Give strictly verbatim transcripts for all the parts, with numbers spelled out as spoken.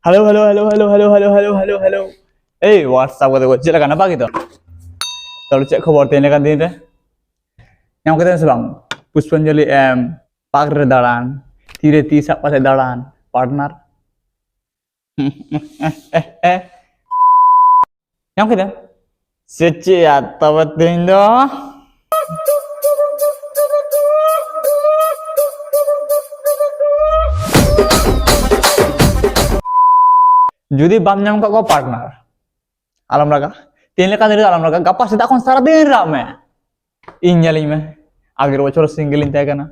Hello, hello, hello, hello, hello, hello, hello, hello, hello. Hey, what's up, ᱜᱟᱛᱮ ᱠᱚ? ᱪᱮᱫ ᱞᱮᱠᱟ, ᱱᱟᱯᱟᱭ ᱜᱮᱛᱚ? ᱛᱟᱦᱞᱮ ᱪᱮᱫ ᱠᱷᱚᱵᱚᱨ ᱛᱮᱦᱮᱧ ᱞᱮᱠᱟᱱ ᱫᱤᱱ ᱨᱮ? ᱧᱟᱢ ᱠᱮᱫᱟ ᱥᱮ ᱵᱟᱝ ᱯᱩᱥᱯᱟᱧᱡᱚᱞᱤ ᱮᱢ, ᱯᱟᱨᱠ ᱨᱮ ᱫᱟᱬᱟᱱ, ᱛᱤᱨᱮ ᱛᱤ ᱥᱟᱵ ᱠᱟᱛᱮ ᱫᱟᱬᱟᱱ, ᱯᱟᱨᱴᱱᱟᱨ? ᱧᱟᱢ ᱠᱮᱫᱟ? ᱥᱮ ᱪᱮᱫ? ᱛᱚᱵᱮ ᱛᱮᱦᱮᱧ ᱫᱚ ᱡᱩᱫᱤ ᱵᱟᱢ ᱧᱟᱢ ᱠᱟᱜ ᱠᱚᱣᱟ ᱯᱟᱨᱴᱱᱟᱨ, ᱟᱞᱚᱢ ᱨᱟᱜᱟ᱾ ᱛᱮᱦᱮᱧ ᱞᱮᱠᱟᱱ ᱫᱤᱱ ᱨᱮ ᱟᱞᱚᱢ ᱨᱟᱜᱟ, ᱜᱟᱯᱟ ᱥᱮᱛᱟᱜ ᱠᱷᱚᱱ ᱥᱟᱨᱟᱫᱤᱱ ᱨᱟᱜ ᱢᱮ᱾ ᱤᱧ ᱧᱮᱞᱤᱧ ᱢᱮ, ᱟᱜᱮᱨ ᱵᱚᱪᱷᱚᱨ ᱥᱤᱝᱜᱮᱞ ᱤᱧ ᱛᱟᱦᱮᱸ ᱠᱟᱱᱟ᱾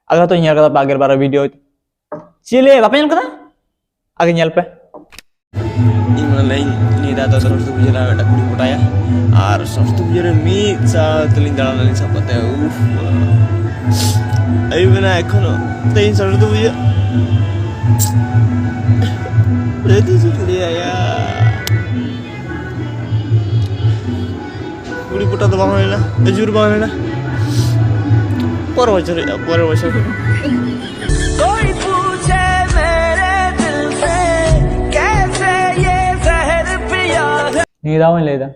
ᱟᱜᱮ ᱦᱚᱸᱛᱚ ᱧᱮᱞ ᱠᱟᱫᱟ ᱯᱮ ᱟᱜᱮᱨ ᱵᱟᱨ ᱵᱷᱤᱰᱤᱭᱳ᱾ ᱪᱮᱞᱮ ᱵᱟᱯᱮ ᱧᱮᱞ ᱠᱟᱫᱟ? ᱟᱜᱮ ᱧᱮᱞ ᱯᱮ᱾ ᱤᱧ ᱢᱚᱱᱮ ᱞᱮᱫᱟᱹᱧ ᱱᱤᱭᱟᱹ ᱫᱷᱟᱣ ᱫᱚ ᱥᱚᱨᱚᱥᱚᱛᱤ ᱯᱩᱡᱟᱹ ᱨᱮ ᱢᱤᱫᱴᱟᱝ ᱠᱩᱲᱤ ᱯᱚᱴᱟᱭᱟ, ᱟᱨ ᱥᱚᱨᱚᱥᱚᱛᱤ ᱯᱩᱡᱟᱹ ᱨᱮ ᱢᱤᱫ ᱥᱟᱶ ᱛᱮᱞᱤᱧ ᱫᱟᱬᱟᱱᱟᱞᱤᱧ ᱥᱟᱵ ᱠᱟᱛᱮ᱾ ᱩᱯᱷ, ᱟᱹᱭᱩᱵ ᱮᱱᱟ ᱮᱠᱷᱚᱱᱳ᱾ ᱛᱮᱦᱮᱧ ᱥᱚᱨᱚᱥᱚᱛᱤ ᱯᱩᱡᱟᱹ, ᱪᱮᱫ ᱤᱧ ᱞᱟᱹᱭᱟ ᱭᱟ? ᱠᱩᱲᱤ ᱯᱚᱴᱟ ᱫᱚ ᱵᱟᱝ ᱦᱩᱭ ᱞᱮᱱᱟ, ᱟᱹᱡᱩᱨ ᱵᱟᱝ ᱦᱩᱭ ᱞᱮᱱᱟ᱾ ᱯᱚᱨᱮᱨ ᱵᱚᱪᱷᱚᱨ ᱦᱩᱭᱩᱜᱼᱟ, ᱯᱚᱨᱮᱨ ᱵᱚᱪᱷᱚᱨ᱾ कोई पूछे मेरे दिल से, कैसे ये जहर पिया है। ᱱᱤᱭᱟᱹ ᱫᱷᱟᱣ ᱦᱚᱸᱧ ᱞᱟᱹᱭᱫᱟ,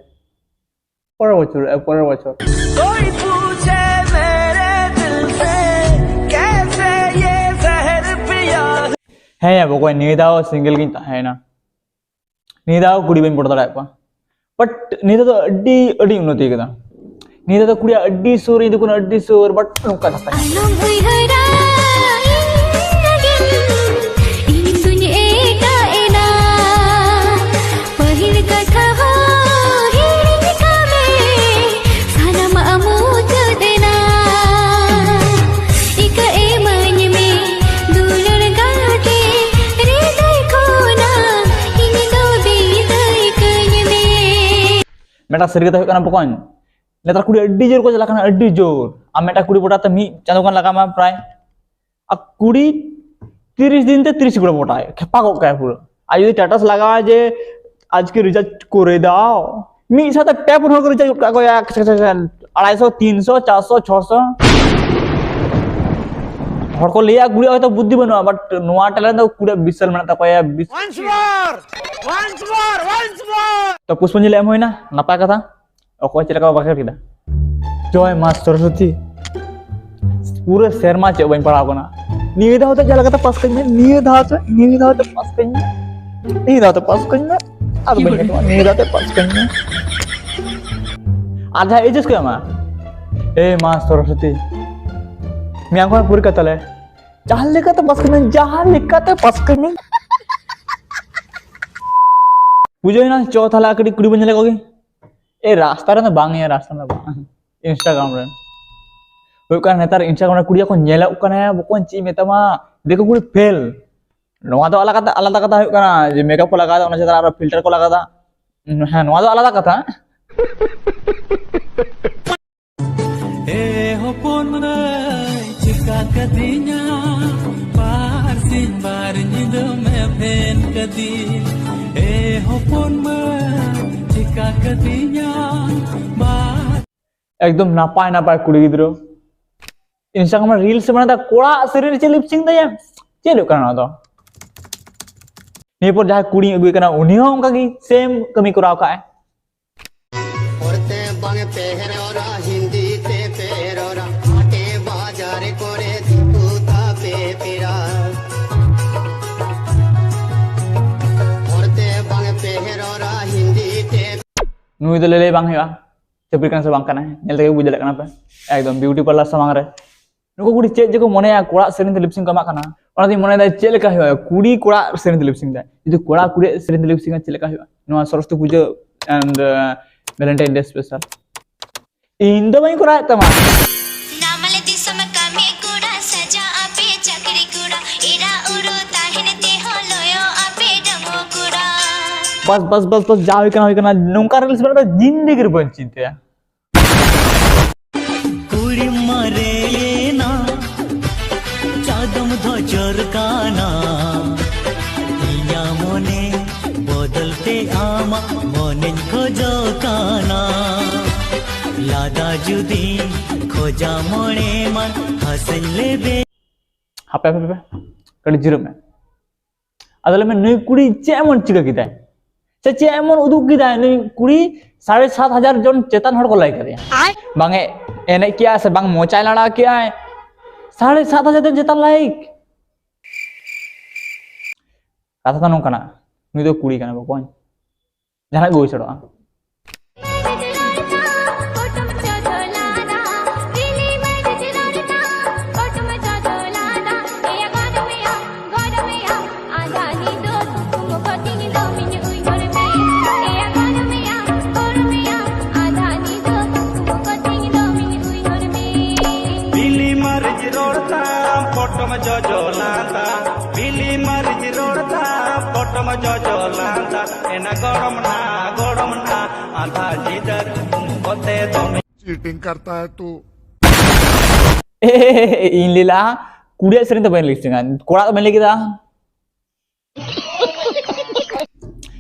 ᱯᱚᱨᱮᱨ ᱵᱚᱪᱷᱚᱨ, ᱮ, ᱯᱚᱨᱮᱨ ᱵᱚᱪᱷᱚᱨ᱾ कोई पूछे मेरे दिल से, कैसे ये जहर पिया है। ᱦᱮᱸ ᱭᱟ ᱵᱚᱠᱚᱧ, ᱱᱤᱭᱟᱹ ᱫᱷᱟᱣ ᱥᱤᱝᱜᱮᱞ ᱜᱤᱧ ᱛᱟᱦᱮᱸᱭᱮᱱᱟ᱾ ᱱᱤᱭᱟᱹ ᱫᱷᱟᱣ ᱠᱩᱲᱤ ᱵᱟᱹᱧ ᱯᱚᱴᱟᱣ ᱫᱟᱲᱮᱭᱟᱜ ᱠᱚᱣᱟ᱾ But ᱱᱤᱭᱟᱹ ᱫᱷᱟᱣ ᱫᱚ ᱟᱹᱰᱤ, ᱟᱹᱰᱤ ᱩᱱᱱᱚᱛᱤ ᱠᱟᱫᱟ᱾ ᱱᱤᱭᱟᱹ ᱫᱷᱟᱣ ᱫᱚ ᱠᱩᱲᱤᱭᱟᱜ ᱟᱹᱰᱤ ᱥᱩᱨ, ᱤᱧ ᱫᱚ ᱠᱳᱱᱳ ᱟᱹᱰᱤ ᱥᱩᱨ, but ᱱᱚᱝᱠᱟ ᱠᱟᱛᱷᱟ᱾ ᱟᱞᱚᱢ ᱩᱭᱦᱟᱹᱨᱟ ᱤᱧ ᱞᱟᱹᱜᱤᱫ, ᱤᱧ ᱫᱩᱧ ᱮᱴᱟᱜ ᱮᱱᱟ᱾ ᱯᱟᱹᱦᱤᱞ ᱠᱟᱛᱷᱟ ᱦᱚᱸ ᱦᱤᱲᱤᱧ ᱠᱟᱜ ᱢᱮ, ᱥᱟᱱᱟᱢᱟᱜ ᱢᱩᱪᱟᱹᱫ ᱮᱱᱟ᱾ ᱤᱠᱟᱹ ᱮᱢᱟᱹᱧ ᱢᱮ ᱫᱩᱞᱟᱹᱲ ᱜᱟᱛᱮ, ᱦᱨᱤᱫᱟᱹᱭ ᱠᱷᱚᱱᱟᱜ ᱤᱧ ᱫᱚ ᱵᱤᱫᱟᱹᱭ ᱠᱟᱹᱧ ᱢᱮ᱾ ᱢᱤᱫᱴᱟᱝ ᱥᱟᱹᱨᱤ ᱠᱟᱛᱷᱟ ᱦᱩᱭᱩᱜ ᱠᱟᱱᱟ ᱵᱚᱠᱚᱧ, ᱱᱮᱛᱟᱨ ᱠᱩᱲᱤ ᱟᱹᱰᱤ ᱡᱳᱨ ᱠᱚ ᱪᱟᱞᱟᱜ ᱠᱟᱱᱟ, ᱟᱹᱰᱤ ᱡᱳᱨ᱾ ᱟᱢ ᱢᱤᱫᱴᱟᱝ ᱠᱩᱲᱤ ᱯᱚᱴᱟᱣ ᱛᱮ ᱢᱤᱫ ᱪᱟᱸᱫᱳ ᱜᱟᱱ ᱞᱟᱜᱟᱣ ᱟᱢᱟ ᱯᱨᱟᱭ᱾ ᱟᱨ ᱠᱩᱲᱤ ᱛᱤᱨᱤᱥ ᱫᱤᱱ ᱛᱮ ᱛᱤᱨᱤᱥ ᱠᱩᱲᱤ ᱯᱚᱴᱟᱣ ᱠᱷᱮᱯᱟ ᱜᱚᱫ ᱠᱟᱭᱟ ᱯᱩᱨᱟᱹ᱾ ᱟᱨ ᱡᱩᱫᱤ status ᱞᱟᱜᱟᱣᱟ ᱡᱮ ᱟᱡᱠᱮ recharge ᱠᱚᱨᱮ ᱫᱟᱣ, ᱢᱤᱫ ᱥᱟᱶᱛᱮ ᱯᱮ ᱯᱩᱱ ᱦᱚᱲ ᱠᱚ recharge ᱜᱚᱫ ᱠᱟᱜ ᱠᱚᱣᱟ, ᱟᱲᱟᱭᱥᱚ, ᱛᱤᱱᱥᱚ, ᱪᱟᱨᱥᱚ, ᱪᱷᱚᱥᱚ᱾ ᱦᱚᱲ ᱠᱚ ᱞᱟᱹᱭᱟ ᱠᱩᱲᱤᱭᱟᱜ ᱦᱚᱭᱛᱳ ᱵᱩᱫᱽᱫᱷᱤ ᱵᱟᱹᱱᱩᱜᱼᱟ, but ᱱᱚᱣᱟ talent ᱫᱚ ᱠᱩᱲᱤᱭᱟᱜ ᱵᱤᱥᱟᱞ ᱢᱮᱱᱟᱜ ᱛᱟᱠᱚᱣᱟ, ᱵᱤᱥ- Once more! Once more! Once more! ᱛᱚ ᱯᱩᱥᱯᱟᱧᱡᱚᱞᱤ ᱮᱢ ᱦᱩᱭᱱᱟ, ᱱᱟᱯᱟᱭ ᱠᱟᱛᱷᱟ᱾ ᱚᱠᱚᱭ ᱪᱮᱫ ᱞᱮᱠᱟ ᱠᱚ ᱵᱟᱠᱷᱮᱲ ᱠᱮᱫᱟ? ᱡᱚᱭ ᱢᱟ ᱥᱚᱨᱚᱥᱚᱛᱤ᱾ ᱯᱩᱨᱟᱹ ᱥᱮᱨᱢᱟ ᱪᱮᱫ ᱵᱟᱹᱧ ᱯᱟᱲᱦᱟᱣ ᱠᱟᱱᱟ᱾ ᱱᱤᱭᱟᱹ ᱫᱷᱟᱣ ᱛᱮ ᱡᱟᱦᱟᱸ ᱞᱮᱠᱟᱛᱮ ᱯᱟᱥ ᱠᱟᱹᱧ ᱢᱮ, ᱱᱤᱭᱟᱹ ᱫᱷᱟᱣ ᱛᱮ, ᱱᱤᱭᱟᱹ ᱫᱷᱟᱣ ᱛᱮ ᱯᱟᱥ ᱠᱟᱹᱧ ᱢᱮ, ᱱᱤᱭᱟᱹ ᱫᱷᱟᱣ ᱛᱮ ᱯᱟᱥ ᱠᱟᱹᱧ ᱢᱮ, ᱟᱨ ᱵᱟᱹᱧ ᱢᱮᱛᱟᱢᱟ, ᱱᱤᱭᱟᱹ ᱫᱷᱟᱣ ᱛᱮ ᱯᱟᱥ ᱠᱟᱹᱧ ᱢᱮ᱾ ᱟᱨ ᱡᱟᱦᱟᱸ HS ᱠᱚ ᱮᱢᱟ, ᱮ ᱢᱟ ᱥᱚᱨᱚᱥᱚᱛᱤ, ᱢᱮᱭᱟᱝ ᱠᱷᱚᱱ ᱯᱚᱨᱤᱠᱠᱷᱟ ᱛᱟᱞᱮ, ᱡᱟᱦᱟᱸ ᱞᱮᱠᱟᱛᱮ ᱯᱟᱥ ᱠᱟᱹᱧ ᱢᱮ, ᱡᱟᱦᱟᱸ ᱞᱮᱠᱟᱛᱮ ᱯᱟᱥ ᱠᱟᱹᱧ ᱢᱮ᱾ ᱵᱩᱡᱷᱟᱹᱣ ᱮᱱᱟ, ᱪᱚ ᱛᱟᱦᱞᱮ ᱟᱨ ᱠᱟᱹᱴᱤᱡ ᱠᱩᱲᱤ ᱵᱚᱱ ᱧᱮᱞ ᱠᱚᱜᱮ᱾ ᱮ, ᱨᱟᱥᱛᱟ ᱨᱮᱫᱚ ᱵᱟᱝ ᱮ, ᱨᱟᱥᱛᱟ ᱨᱮᱫᱚ ᱵᱟᱝ᱾ Instagram ᱨᱮ ᱦᱩᱭᱩᱜ ᱠᱟᱱᱟ, ᱱᱮᱛᱟᱨ Instagram ᱨᱮ ᱠᱩᱲᱤ ᱠᱚ ᱧᱮᱞᱚᱜ ᱠᱟᱱᱟ, ᱵᱚᱠᱚᱧ, ᱪᱮᱫ ᱤᱧ ᱢᱮᱛᱟᱢᱟ, ᱫᱤᱠᱩ ᱠᱩᱲᱤ ᱯᱷᱮᱞ᱾ ᱱᱚᱣᱟ ᱫᱚ ᱟᱞᱟᱫᱟ ᱠᱟᱛᱷᱟ, ᱟᱞᱟᱫᱟ ᱠᱟᱛᱷᱟ ᱦᱩᱭᱩᱜ ᱠᱟᱱᱟ ᱡᱮ ᱢᱮᱠᱟᱯ ᱠᱚ ᱞᱟᱜᱟᱣᱫᱟ, ᱚᱱᱟ ᱪᱮᱛᱟᱱ ᱨᱮ ᱟᱨᱚ ᱯᱷᱤᱞᱴᱟᱨ ᱠᱚ ᱞᱟᱜᱟᱣᱫᱟ᱾ ᱦᱮᱸ, ᱱᱚᱣᱟ ᱫᱚ ᱟᱞᱟᱫᱟ ᱠᱟᱛᱷᱟ᱾ ᱮ ᱦᱚᱯᱚᱱ ᱢᱟᱹᱭ, ᱪᱤᱠᱟ ᱠᱟᱫᱤᱧᱟ? ᱵᱟᱨ ᱥᱤᱧ ᱵᱟᱨ ᱧᱤᱫᱟᱹ ᱢᱮ ᱯᱷᱮᱱ ᱠᱟᱫᱤᱧ᱾ ᱮ ᱦᱚᱯᱚᱱ ᱢᱟᱹᱭ, ᱪᱤᱠᱟ ᱠᱟᱫᱤᱧᱟ? ᱵᱟᱨ ᱮᱠᱫᱚᱢ ᱱᱟᱯᱟᱭ ᱱᱟᱯᱟᱭ ᱠᱩᱲᱤ ᱜᱤᱫᱽᱨᱟᱹ Instagram ᱨᱮ reels ᱵᱮᱱᱟᱣ ᱫᱟ, ᱠᱚᱲᱟ ᱥᱮᱨᱮᱧ ᱨᱮ ᱪᱮᱫ lip sync ᱫᱟᱭᱟ? ᱪᱮᱫ ᱦᱩᱭᱩᱜ ᱠᱟᱱᱟ ᱱᱚᱣᱟ ᱫᱚ? ᱱᱤᱭᱟᱹ ᱯᱚᱨ ᱡᱟᱦᱟᱸᱭ ᱠᱩᱲᱤᱧ ᱟᱹᱜᱩᱭ ᱠᱟᱱᱟ, ᱩᱱᱤ ᱦᱚᱸ ᱚᱱᱠᱟ ᱜᱮ same ᱠᱟᱹᱢᱤ ᱠᱚᱨᱟᱣ ᱠᱟᱜᱼᱟᱭ᱾ ᱦᱚᱲᱛᱮ ᱵᱟᱝ ᱯᱮ ᱨᱚᱲᱟ, ᱦᱤᱱᱫᱤ ᱛᱮ ᱯᱮ ᱨᱚᱲᱟ, ᱦᱟᱴᱮ ᱵᱟᱡᱟᱨ ᱠᱚᱨᱮ ᱫᱤᱠᱩ ᱛᱟᱯᱮ ᱯᱮᱲᱟ᱾ ᱦᱚᱲᱛᱮ ᱵᱟᱝ ᱯᱮ ᱨᱚᱲᱟ, ᱦᱤᱱᱫᱤ ᱛᱮ ᱱᱩᱭ ᱫᱚ ᱞᱟᱹᱞᱟᱹᱭ ᱵᱟᱝ ᱦᱩᱭᱩᱜᱼᱟ, ᱪᱷᱟᱹᱯᱨᱤ ᱠᱟᱱᱟ ᱥᱮ ᱵᱟᱝ ᱠᱟᱱᱟ, ᱧᱮᱞ ᱛᱮᱜᱮ ᱵᱩᱡᱽ ᱫᱟᱲᱮᱭᱟᱜ ᱠᱟᱱᱟ ᱯᱮ᱾ ᱮᱠᱫᱚᱢ beauty parlour ᱥᱟᱢᱟᱝ ᱨᱮ ᱱᱩᱠᱩ ᱠᱩᱲᱤ ᱪᱮᱫ ᱡᱮᱠᱚ ᱢᱚᱱᱮᱭᱟ, ᱠᱚᱲᱟ ᱥᱮᱨᱮᱧ ᱛᱮ lip sync ᱠᱚ ᱮᱢᱟᱜ ᱠᱟᱱᱟ᱾ ᱚᱱᱟᱛᱤᱧ ᱢᱚᱱᱮᱭᱮᱫᱟ ᱪᱮᱫ ᱞᱮᱠᱟ ᱦᱩᱭᱩᱜᱼᱟ, ᱠᱩᱲᱤ ᱠᱚᱲᱟ ᱥᱮᱨᱮᱧ ᱛᱮ lip sync ᱫᱟ, ᱡᱩᱫᱤ ᱠᱚᱲᱟ ᱠᱩᱲᱤ ᱥᱮᱨᱮᱧ ᱛᱮ lip sync ᱪᱮᱫ ᱞᱮᱠᱟ ᱦᱩᱭᱩᱜᱼᱟ ᱱᱚᱣᱟ ᱥᱚᱨᱚᱥᱚᱛᱤ ᱯᱩᱡᱟᱹ and, uh, Valentine Day special? ᱤᱧ ᱫᱚ ᱵᱟᱹᱧ ᱠᱚᱨᱟᱣᱮᱫ ᱛᱟᱢᱟ᱾ ᱱᱟᱢᱟᱞ ᱫᱤᱥᱚᱢ ᱠᱟᱹᱢᱤ ᱠᱚᱲᱟ, ᱥᱟᱡᱟ ᱟᱯᱮ ᱪᱟᱹᱠᱨᱤ ᱠᱚᱲᱟ, ᱮᱨᱟ ᱩᱨᱩ ᱛᱟᱦᱮᱱ ᱛᱮᱦᱚᱸ ᱞᱚᱭᱚ ᱟᱯᱮ ᱰᱟᱺᱜᱩᱣᱟᱹ ᱠᱚᱲᱟ᱾ ᱵᱟᱥ, ᱵᱟᱥ, ᱵᱟᱥ, ᱵᱟᱥ, ᱡᱟ ᱦᱩᱭ ᱠᱟᱱᱟ, ᱦᱩᱭ ᱠᱟᱱᱟ᱾ ᱱᱚᱝᱠᱟ reels ᱵᱮᱱᱟᱣ ᱫᱚ ᱡᱤᱱᱫᱮᱜᱤ ᱨᱮ ᱵᱟᱹᱧ ᱪᱤᱱᱛᱟᱹᱭᱟ᱾ ᱠᱩᱲᱤᱢ ᱢᱟᱨᱮᱭᱮᱱᱟ, ᱪᱟᱸᱫᱚᱢ ᱫᱷᱚᱡᱚᱨ ᱠᱟᱱᱟ᱾ ᱤᱧᱟᱜ ᱢᱚᱱᱮ ᱵᱚᱫᱚᱞ ᱛᱮ ᱟᱢᱟᱜ ᱢᱚᱱᱮᱧ ᱠᱷᱚᱡᱚᱜ ᱠᱟᱱᱟ᱾ ᱞᱟᱫᱟ ᱡᱩᱫᱤ ᱠᱷᱚᱡᱟ ᱢᱚᱬᱮ ᱢᱟᱱ ᱦᱟᱥᱟᱧ ᱞᱮᱵᱮ ᱦᱟᱯᱮ ᱦᱟᱯᱮ ᱦᱟᱯᱮ, ᱠᱟᱹᱴᱤᱡ ᱡᱤᱨᱟᱹᱜ ᱢᱮ᱾ ᱟᱫᱚ ᱞᱟᱹᱭ ᱢᱮ, ᱱᱩᱭ ᱠᱩᱲᱤ ᱪᱮᱫ ᱮᱢᱚᱱ ᱪᱤᱠᱟᱹ ᱠᱮᱫᱟᱭ? ᱥᱮ ᱪᱮᱫ ᱮᱢᱚᱱ ᱩᱫᱩᱜ ᱠᱮᱫᱟᱭ? ᱱᱩᱭ ᱠᱩᱲᱤ ᱥᱟᱲᱮ ᱥᱟᱛ ᱦᱟᱡᱟᱨ ᱡᱚᱱ ᱪᱮᱛᱟᱱ ᱦᱚᱲ ᱠᱚ ᱞᱟᱭᱤᱠ ᱠᱟᱫᱮᱭᱟ᱾ ᱵᱟᱝ ᱮ ᱮᱱᱮᱡ ᱠᱮᱜᱼᱟ ᱥᱮ ᱵᱟᱝ ᱢᱚᱪᱟᱭ ᱞᱟᱲᱟ ᱠᱮᱜᱼᱟᱭ, ᱥᱟᱲᱮ ᱥᱟᱛ ᱦᱟᱡᱟᱨ ᱡᱚᱱ ᱪᱮᱛᱟᱱ ᱞᱟᱭᱤᱠ᱾ ᱠᱟᱛᱷᱟ ᱫᱚ ᱱᱚᱝᱠᱟᱱᱟ, ᱱᱩᱭ ᱫᱚ ᱠᱩᱲᱤ ᱠᱟᱱᱟ ᱵᱚᱠᱚᱧ, ᱡᱟᱦᱟᱱᱟᱜ ᱜᱮ ᱦᱩᱭ ᱥᱟᱲᱚᱜᱼᱟ᱾ ᱵᱤᱞᱤ ᱢᱟᱹᱨᱤᱪ ᱨᱚᱲ ᱛᱟᱢ ᱯᱚᱴᱚᱢ ᱡᱚᱡᱚ ᱞᱟᱸᱫᱟ, ᱵᱤᱞᱤ ᱢᱟᱹᱨᱤᱪ ᱨᱚᱲ ᱛᱟᱢ ᱯᱚᱴᱚᱢ ᱡᱚᱡᱚ ᱞᱟᱸᱫᱟ, ᱮᱱᱟ ᱜᱚᱲᱚᱢ ᱱᱟ, ᱜᱚᱲᱚᱢ ᱱᱟ, ᱟᱫᱷᱟ ᱧᱤᱫᱟᱹ ᱠᱩᱠᱢᱩ ᱠᱚᱛᱮ ᱫᱚᱢᱮ᱾ चीटिंग करता है तू। ᱤᱧ ᱞᱟᱹᱭ ᱞᱟᱜᱼᱟ, ᱠᱩᱲᱤᱭᱟᱜ ᱥᱮᱨᱮᱧ ᱫᱚ ᱵᱟᱹᱧ ᱞᱟᱹᱭ ᱥᱮᱨᱮᱧᱟ, ᱠᱚᱲᱟ ᱫᱚ ᱵᱟᱹᱧ ᱞᱟᱹᱭ ᱠᱮᱫᱟ᱾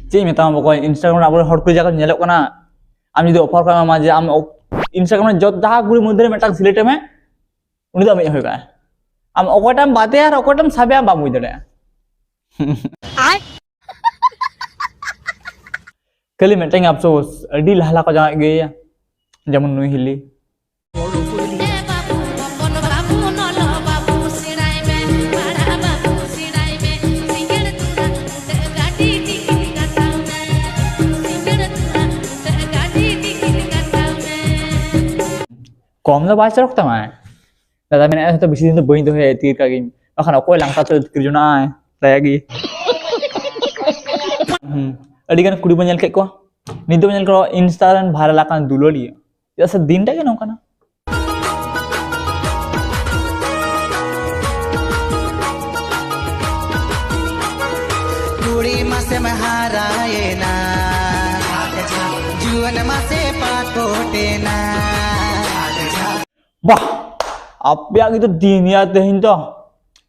ᱪᱮᱫ ᱤᱧ ᱢᱮᱛᱟᱢᱟ ᱵᱚᱠᱚᱧ, Instagram ᱨᱮ ᱟᱵᱚᱨᱮᱱ ᱦᱚᱲ ᱠᱩᱲᱤ ᱡᱟᱦᱟᱸ ᱠᱚ ᱧᱮᱞᱚᱜ ᱠᱟᱱᱟ, ᱟᱢ ᱡᱩᱫᱤ offer ᱠᱚ ᱮᱢᱟᱢᱟ ᱡᱮ ᱟᱢ Instagram ᱨᱮ ᱡᱚᱛ ᱡᱟᱦᱟᱸ ᱠᱩᱲᱤ ᱢᱚᱫᱽᱫᱷᱮ ᱨᱮ ᱢᱤᱫᱴᱟᱝ select ᱮᱢ ᱢᱮ, ᱩᱱᱤ ᱫᱚ ᱟᱢᱤᱡ ᱦᱩᱭ ᱠᱟᱜᱼᱟ᱾ ᱟᱢ ᱚᱠᱚᱭᱴᱟᱜ ᱮᱢ ᱵᱟᱫᱮᱭᱟ ᱟᱨ ᱚᱠᱚᱭᱴᱟᱜ ᱮᱢ ᱥᱟᱵᱮᱭᱟ ᱟᱢ ᱵᱟᱢ ᱵᱩᱡᱽ ᱫᱟᱲᱮᱭᱟᱜᱼᱟ᱾ ᱠᱷᱟᱹᱞᱤ ᱢᱤᱫᱴᱟᱝ ᱟᱯᱥᱳᱥ, ᱟᱹᱰᱤ ᱞᱟᱦᱟ ᱞᱟᱦᱟ ᱠᱚ ᱡᱟᱶᱟᱭ ᱜᱮᱭᱟ, ᱡᱮᱢᱚᱱ ᱱᱩᱭ ᱦᱤᱞᱤ᱾ ᱠᱚᱢ ᱫᱚ ᱵᱟᱭ ᱪᱚᱨᱚᱠ ᱛᱟᱢᱟᱭ᱾ ᱫᱟᱫᱟ ᱢᱮᱱᱟᱭ, ᱦᱚᱭᱛᱚ ᱵᱮᱥᱤ ᱫᱤᱱ ᱫᱚ ᱵᱟᱹᱧ ᱫᱚᱦᱚᱭᱟ, ᱟᱹᱛᱠᱤᱨ ᱠᱟᱜ ᱜᱤᱧ᱾ ᱵᱟᱠᱷᱟᱱ ᱚᱠᱚᱭ ᱞᱟᱝᱛᱟ ᱛᱮ ᱟᱹᱛᱠᱤᱨ ᱡᱚᱱᱟᱜᱼᱟᱭ? ᱫᱟᱭᱟ ᱜᱮ᱾ ᱦᱩᱸ᱾ ᱟᱹᱰᱤ ᱜᱟᱱ ᱠᱩᱲᱤ ᱵᱚᱱ ᱧᱮᱞ ᱠᱮᱫ ᱠᱚᱣᱟ᱾ ᱱᱤᱛ ᱫᱚᱵᱚᱱ ᱧᱮᱞ ᱠᱚᱣᱟ Insta ᱨᱮᱱ viral ᱟᱠᱟᱱ ᱫᱩᱞᱟᱹᱲᱤᱭᱟᱹ᱾ ᱪᱮᱫᱟᱜ ᱥᱮ ᱫᱤᱱᱴᱟ ᱜᱮ ᱱᱚᱝᱠᱟᱱᱟ᱾ ᱠᱩᱲᱤ ᱢᱟᱥᱮᱢ ᱦᱟᱨᱟᱭᱮᱱᱟ, ᱡᱩᱣᱟᱹᱱ ᱢᱟᱥᱮ ᱯᱟᱠᱚᱴᱮᱱᱟ᱾ ᱵᱟᱦ, ᱟᱯᱮᱭᱟᱜ ᱜᱮᱛᱚ ᱫᱤᱱ ᱭᱟ ᱛᱮᱦᱮᱧ ᱫᱚ᱾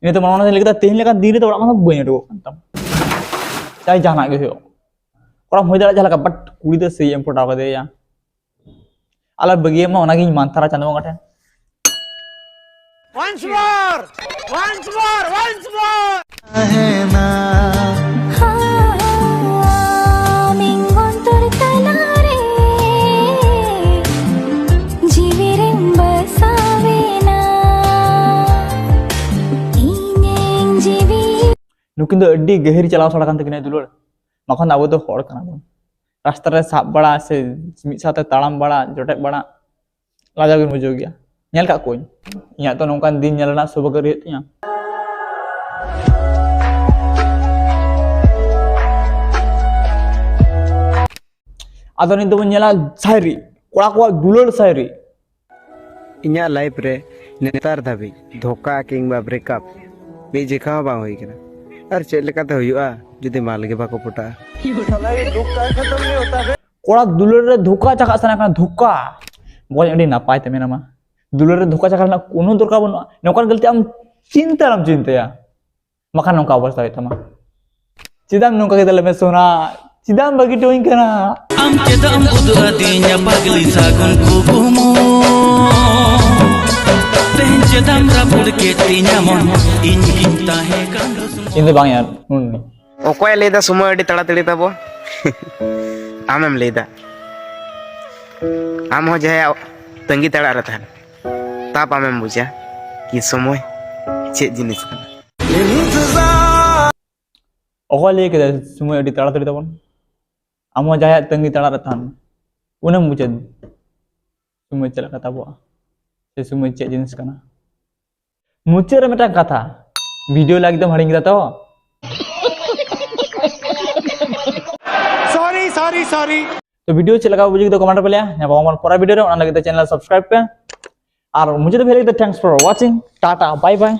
ᱤᱱᱟᱹ ᱛᱮ ᱢᱚᱱᱮ ᱢᱚᱱᱮ ᱛᱮ ᱞᱟᱹᱭ ᱠᱮᱫᱟ, ᱛᱮᱦᱮᱧ ᱞᱮᱠᱟᱱ ᱫᱤᱱ ᱨᱮᱫᱚ ᱚᱲᱟᱜ ᱠᱷᱚᱱ ᱫᱚ ᱵᱟᱹᱧ ᱩᱰᱩᱠᱚᱜ ᱠᱟᱱ ᱛᱟᱢᱟ᱾ ᱪᱟᱭ ᱡᱟᱦᱟᱱᱟᱜ ᱜᱮ ᱦᱩᱭᱩᱜ, ᱠᱚᱲᱟᱢ ᱦᱩᱭ ᱫᱟᱲᱮᱭᱟᱜᱼᱟ ᱡᱟᱦᱟᱸ ᱞᱮᱠᱟ, but ᱠᱩᱲᱤ ᱫᱚ ᱥᱮᱭ ᱮᱢ ᱯᱚᱴᱟᱣ ᱠᱟᱫᱮᱭᱟ᱾ ᱟᱞᱚ ᱵᱟᱹᱜᱤᱭᱟᱢ ᱢᱟ, ᱚᱱᱟᱜᱤᱧ ᱢᱟᱱᱛᱟᱨᱟ ᱪᱟᱸᱫᱳ ᱵᱚᱸᱜᱟ ᱴᱷᱮᱱ᱾ Once more! ᱦᱟ, ᱦᱟ, ᱟᱢ ᱤᱧ ᱚᱱᱛᱚᱨ ᱛᱟᱞᱟᱨᱮ ᱡᱤᱣᱤ ᱨᱮᱢ ᱵᱟᱥᱟᱣᱮᱱᱟ, ᱤᱧᱤᱧ ᱡᱤᱣᱤ᱾ ᱱᱩᱠᱤᱱ ᱫᱚ ᱟᱹᱰᱤ ᱜᱟᱹᱦᱤᱨ ᱪᱟᱞᱟᱣ ᱥᱟᱲ ᱟᱠᱟᱱ ᱛᱟᱹᱠᱤᱱᱟ ᱫᱩᱞᱟᱹᱲ᱾ ᱵᱟᱠᱷᱟᱱ ᱫᱚ ᱟᱵᱚ ᱫᱚ ᱦᱚᱲ ᱠᱟᱱᱟ ᱵᱚᱱ᱾ ᱨᱟᱥᱛᱟ ᱨᱮ ᱥᱟᱵ ᱵᱟᱲᱟ ᱥᱮ ᱢᱤᱫ ᱥᱟᱶᱛᱮ ᱛᱟᱲᱟᱢ ᱵᱟᱲᱟ, ᱡᱚᱴᱮᱫ ᱵᱟᱲᱟ, ᱞᱟᱡᱟᱣ ᱜᱮᱧ ᱵᱩᱡᱷᱟᱹᱣ ᱜᱮᱭᱟ᱾ ᱧᱮᱞ ᱠᱟᱜ ᱠᱚᱣᱟᱹᱧ᱾ ᱤᱧᱟᱹᱜ ᱛᱚ ᱱᱚᱝᱠᱟᱱ ᱫᱤᱱ ᱧᱮᱞ ᱨᱮᱱᱟᱜ ᱥᱳᱵᱷᱟᱜᱽᱜᱚ ᱟᱹᱣᱨᱤ ᱦᱩᱭᱩᱜ ᱛᱤᱧᱟᱹ᱾ ᱟᱫᱚ ᱱᱤᱛ ᱫᱚᱵᱚᱱ ᱧᱮᱞᱟ ᱥᱟᱭᱨᱤ, ᱠᱚᱲᱟ ᱠᱚᱣᱟᱜ ᱫᱩᱞᱟᱹᱲ ᱥᱟᱭᱨᱤ᱾ ᱤᱧᱟᱹᱜ ᱞᱟᱭᱤᱯᱷ ᱨᱮ ᱱᱮᱛᱟᱨ ᱫᱷᱟᱹᱵᱤᱡ ᱫᱷᱳᱠᱟ ᱠᱤᱝᱵᱟ ᱵᱨᱮᱠᱟᱯ ᱢᱤᱫ ᱡᱮᱠᱷᱟ ᱦᱚᱸ ᱵᱟᱝ ᱦᱩᱭ ᱠᱟᱱᱟ᱾ ᱟᱨ ᱪᱮᱫ ᱞᱮᱠᱟᱛᱮ ᱦᱩᱭᱩᱜᱼᱟ ᱡᱩᱫᱤ ᱢᱟᱞ ᱜᱮ ᱵᱟᱠᱚ ᱯᱚᱴᱟᱜᱼᱟ? ᱠᱚᱲᱟ ᱫᱩᱞᱟᱹᱲ ᱨᱮ ᱫᱷᱳᱠᱟ ᱪᱟᱠᱟᱜ ᱥᱟᱱᱟ ᱠᱟᱱᱟ, ᱫᱷᱳᱠᱟ᱾ ᱵᱚᱠᱚᱧ, ᱟᱹᱰᱤ ᱱᱟᱯᱟᱭ ᱛᱮ ᱢᱮᱱᱟᱢᱟ, ᱫᱩᱞᱟᱹᱲ ᱨᱮ ᱫᱷᱳᱠᱟ ᱪᱟᱠᱟ ᱨᱮᱱᱟᱜ ᱠᱳᱱᱳ ᱫᱚᱨᱠᱟᱨ ᱵᱟᱹᱱᱩᱜᱼᱟ᱾ ᱱᱚᱝᱠᱟᱱ ᱜᱟᱹᱞᱛᱤ ᱟᱢ ᱪᱤᱱᱛᱟᱹ ᱟᱞᱚᱢ ᱪᱤᱱᱛᱟᱹᱭᱟ, ᱵᱟᱠᱷᱟᱱ ᱱᱚᱝᱠᱟ ᱚᱵᱚᱥᱛᱟ ᱦᱩᱭᱩᱜ ᱛᱟᱢᱟ᱾ ᱪᱮᱫᱟᱜ ᱮᱢ ᱱᱚᱝᱠᱟ ᱠᱮᱫᱟ ᱞᱟᱹᱭ ᱢᱮ ᱥᱳᱱᱟ? ᱪᱮᱫᱟᱜ ᱮᱢ ᱵᱟᱹᱜᱤ ᱦᱚᱴᱚᱧ ᱠᱟᱱᱟ? ᱟᱢ ᱪᱮᱫᱟᱜ ᱮᱢ ᱩᱫᱩᱜ ᱟᱹᱫᱤᱧᱟ ᱯᱟᱜᱽᱞᱤ ᱥᱟᱹᱜᱩᱱ ᱠᱩᱠᱢᱩ? ᱛᱮᱦᱮᱧ ᱪᱮᱫᱟᱜ ᱮᱢ ᱨᱟᱹᱯᱩᱫ ᱠᱮᱫ ᱛᱤᱧᱟ ᱢᱚᱱ? ᱤᱧ ᱜᱤᱧ ᱛᱟᱦᱮᱸ ᱠᱟᱱ ᱫᱚ ᱥᱩᱢᱩᱝ᱾ ᱤᱧ ᱫᱚ ᱵᱟᱝ ᱭᱟᱨ, ᱱᱩᱱ ᱱᱩᱭ᱾ ᱚᱠᱚᱭᱮ ᱞᱟᱹᱭᱫᱟ ᱥᱚᱢᱚᱭ ᱟᱹᱰᱤ ᱛᱟᱲᱟᱛᱟᱲᱤ ᱛᱟᱵᱚ? ᱟᱢᱮᱢ ᱞᱟᱹᱭᱫᱟ᱾ ᱟᱢ ᱦᱚᱸ ᱡᱟᱦᱟᱸᱭᱟᱜ ᱛᱟᱺᱜᱤ ᱛᱟᱲᱟᱜ ᱨᱮ ᱛᱟᱦᱮᱱ, ᱛᱟᱯ ᱟᱢᱮᱢ ᱵᱩᱡᱟ ᱠᱤ ᱥᱚᱢᱚᱭ ᱪᱮᱫ ᱡᱤᱱᱤᱥ ᱠᱟᱱᱟ᱾ ᱚᱠᱚᱭ ᱞᱟᱹᱭ ᱠᱮᱫᱟ ᱥᱚᱢᱚᱭ ᱟᱹᱰᱤ ᱛᱟᱲᱟᱛᱟᱲᱤ ᱛᱟᱵᱚᱱ? ᱟᱢ ᱦᱚᱸ ᱡᱟᱦᱟᱸᱭᱟᱜ ᱛᱟᱺᱜᱤ ᱛᱟᱲᱟᱜ ᱨᱮ ᱛᱟᱦᱮᱱ, ᱩᱱᱮᱢ ᱵᱩᱡᱟ ᱥᱚᱢᱚᱭ ᱪᱮᱫ ᱞᱮᱠᱟ ᱛᱟᱵᱚᱜᱼᱟ, ᱥᱮ ᱥᱚᱢᱚᱭ ᱪᱮᱫ ᱡᱤᱱᱤᱥ ᱠᱟᱱᱟ᱾ ᱢᱩᱪᱟᱹᱫ ᱨᱮ ᱢᱤᱫᱴᱟᱝ ᱠᱟᱛᱷᱟ, ᱵᱷᱤᱰᱤᱭᱳ ᱞᱟᱭᱤᱠ ᱫᱚᱢ ᱦᱤᱲᱤᱧ ᱠᱮᱫᱟ ᱛᱚ? ᱥᱚᱨᱤ, ᱥᱚᱨᱤ, ᱥᱚᱨᱤ᱾ ᱛᱚ ᱵᱷᱤᱰᱤᱭᱳ ᱪᱮᱫ ᱞᱮᱠᱟ ᱵᱩᱡᱷᱟᱹᱣ ᱠᱮᱫᱟ ᱠᱚᱢᱮᱱᱴ ᱨᱮ ᱞᱟᱹᱭᱟ᱾ ᱧᱟᱯᱟᱢ ᱟᱵᱚᱱ ᱯᱚᱨᱮ ᱵᱷᱤᱰᱤᱭᱳ ᱨᱮ, ᱚᱱᱟ ᱞᱟᱹᱜᱤᱫ ᱛᱮ ᱪᱮᱱᱮᱞ ᱥᱟᱵᱥᱠᱨᱟᱭᱤᱵ ᱯᱮ᱾ ᱟᱨ ᱢᱩᱪᱟᱹᱫ ᱨᱮ ᱞᱟᱹᱭ ᱠᱮᱫᱟ, thanks for watching, Tata, bye bye᱾